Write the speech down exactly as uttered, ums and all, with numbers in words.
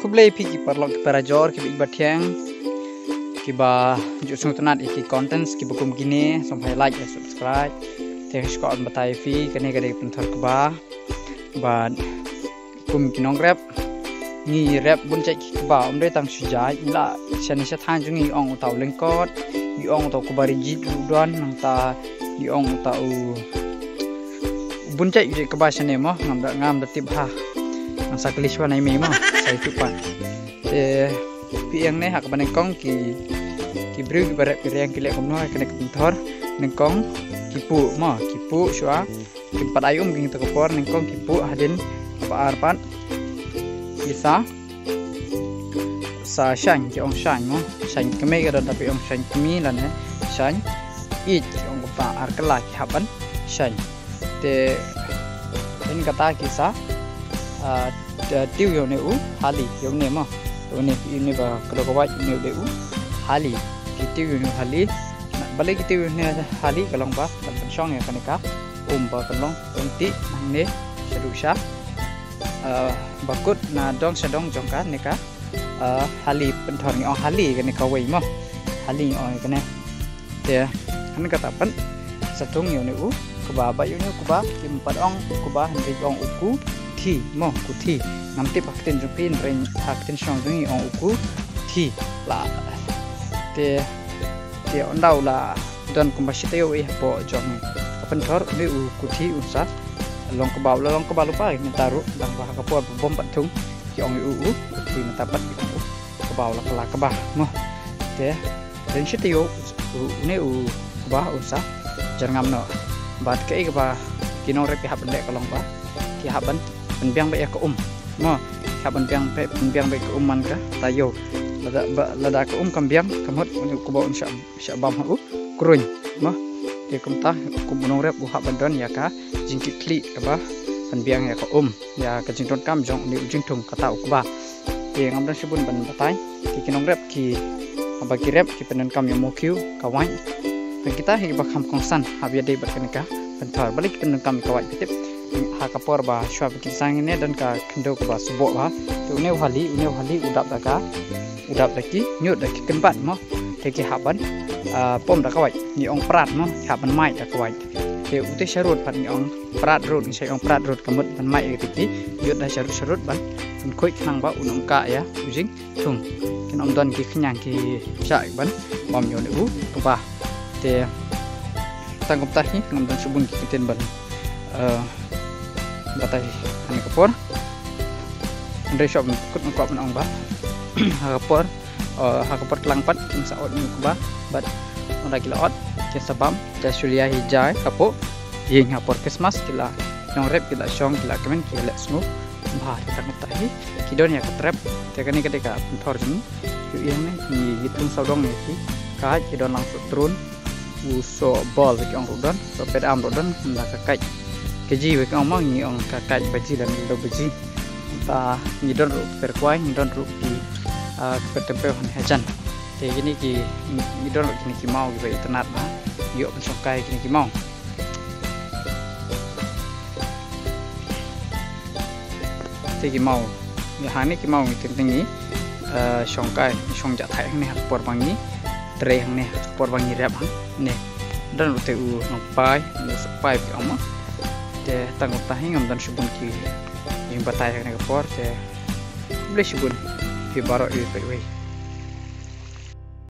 Khublei phi ki paralok ki parajor ki ba ïeit ba thiang, ki ba ju sngewtynnat ïa ki contents ki ba kum kine, sngewbha like, subscribe. Te nga shu kwah ban batai phi kane ka dei ka pynthor kba. Bad kum ki nongrep, ngi rep bun jait ki kba, ym dei tang shu jait, ngi la shane sha thaiñ jong ngi ong uta u lyngkot, ngi ong uta u kba ri jit u don, nangta ngi ong uta u bun jait u jait kba shane mo, ngam da, ngam da tip ha. Ngan sa kylli shuwa na i mei mo, sa ïathuh pat. Te phi ïeng ne ha kaba nyngkong ki, ki briew ki ba rep ki riang ki leh kumno ha kane ka pynthor, nyngkong ki puh mo, ki puh shuwa. Ki pat ai um ki, to ka por nyngkong ki puh, hadien kaba ar pat ki sa, sa shaiñ, ki ong shaiñ mo, shaiñ kmie ka don, tapi ong shaiñ kmie lane shaiñ ïeit, ki ong kata ar kylla ki hap ban shaiñ. Te hadien kata ki sa, ah, te tiew ïa une u hali, ïa une mo, ïa une, ïa une ba kdew ka wait, une u dei u hali. Ki tiew ïa une u hali. Balei ki tiew ïa une u hali? Ka long ba ban pynshong ïa kane ka um ba kan long ryntih nangne shaduh sha, ah, ba kut na dong sha dong jong kane ka, ah, hali pynthor, ngi ong hali kane kawei mo. Hali ngi ong kane. Te hadien kata pat sa thung ïa une u kba, ba ïa une u kba kim pat ong u kba, hynrei ong u kuthi mo, kuthi. Ngam tip ha ktien jong phi, hynrei ha ktien shnong jong ngi ong u kuthi. La te, te ynda u la don kumba shi taïew hapoh jong ka pynthor, une u kuthi un sa long kba, u la long kba lypa mynta ruh, tang ba ha ka por ba bym pat thung ki ong ïa u, u kuthi, mynta pat ki ong u kba, u la kylla kba mo. Te hadien shi taïew une u kba un sa jyrngam noh. Bad kaei kaba ki nongrep ki hap ban leh ka long ba ki hap ban pynbiang beit ïa ka um mo, ki hap ban biang beit, pynbiang beit ka um man ka taïew. Lada ba, lada ka um kam biang, ka mut une u kba un shah, shah bam ha u kruiñ mo. Te kumta kum u nongrep u hap ban don ïa ka jingkitkhlieh kaba pynbiang ïa ka um, ïa ka jingdonkam jong une u jingthung, kata u kba. Te ngam don shibun ban batai. Te ki nongrep ki, haba ki rep ki pyndonkam ïa u mawkhiew, ka wait. Te kita hi kiba kham kongsan haba ïadei bad kane ka pynthor. Balei ki pyndonkam ïa ka wait, phi tip? Ha ka por ba shuwa ba kin sah hangne don ka khyndew kaba sboh bha. Te une u hali, une u hali u dap da ka, u dap da ki ñiut, da ki kynbat mo. Te ki hap ban, ah, pom da ka wait, ngi ong prat mo, ki hap ban mait da ka wait. Te ute sharud pat ngi ong prat rud, ngi sa ong prat rud, ka mut ban mait ïa kiti ki ñiut da sharud sharud ban pynkhuid khnang ba un ym kah ïa u jingthung. Kin ym don ki khñiang ki shah ban bam ïa une u kba. Te tang kumta hi, ngam don shibun ki ktien ban, eh, batai ha kane ka por. Hynrei shuwa ban kut nga kwah ban ong ba ha ka por, eh, ha ka por tlang pat kin sa ot ïa u kba, bad ynda ki la ot kin sa bam, te shu leit hi jai hapoh ïing, ha por Christmas ki la nongrep ki la shong, ki la kmen, ki la leh sngewbha. Te tang kumta hi ki don ïa ka trep. Te kane ka dei ka pynthor jong ngi. Ïohi hangne, ngi, ngi thung sawdong ïa ki kait, ki don lang soh trun, u soh bol ba ki ong ruh don, soh pet am ruh don, ynda ka kait ka ji ba ki ong mo, ngi ong ka kait ba ji lane ka daw ba ji. Te ngi don ruh ki per kwai, ngi don ruh ki, ah, ki per tympiew hangne hajan. Te kine ki, ngi don ruh kine ki maw kiba itynnat bha, ïoh ban shongkai kine ki maw. Te ki maw, ïa hangne ki maw ngi, te ngi, eh, shongkai, shong jah thait hangne ha ka por ba ngi trei, hangne ha ka por ba ngi rep hangne. Don ruh te u nongpai, u sohpai ba ki ong mo. Te tang kumta hi, ngam don shibun ki jingbatai ha kane ka por, te khublei shibun phi baroh iwei pa iwei.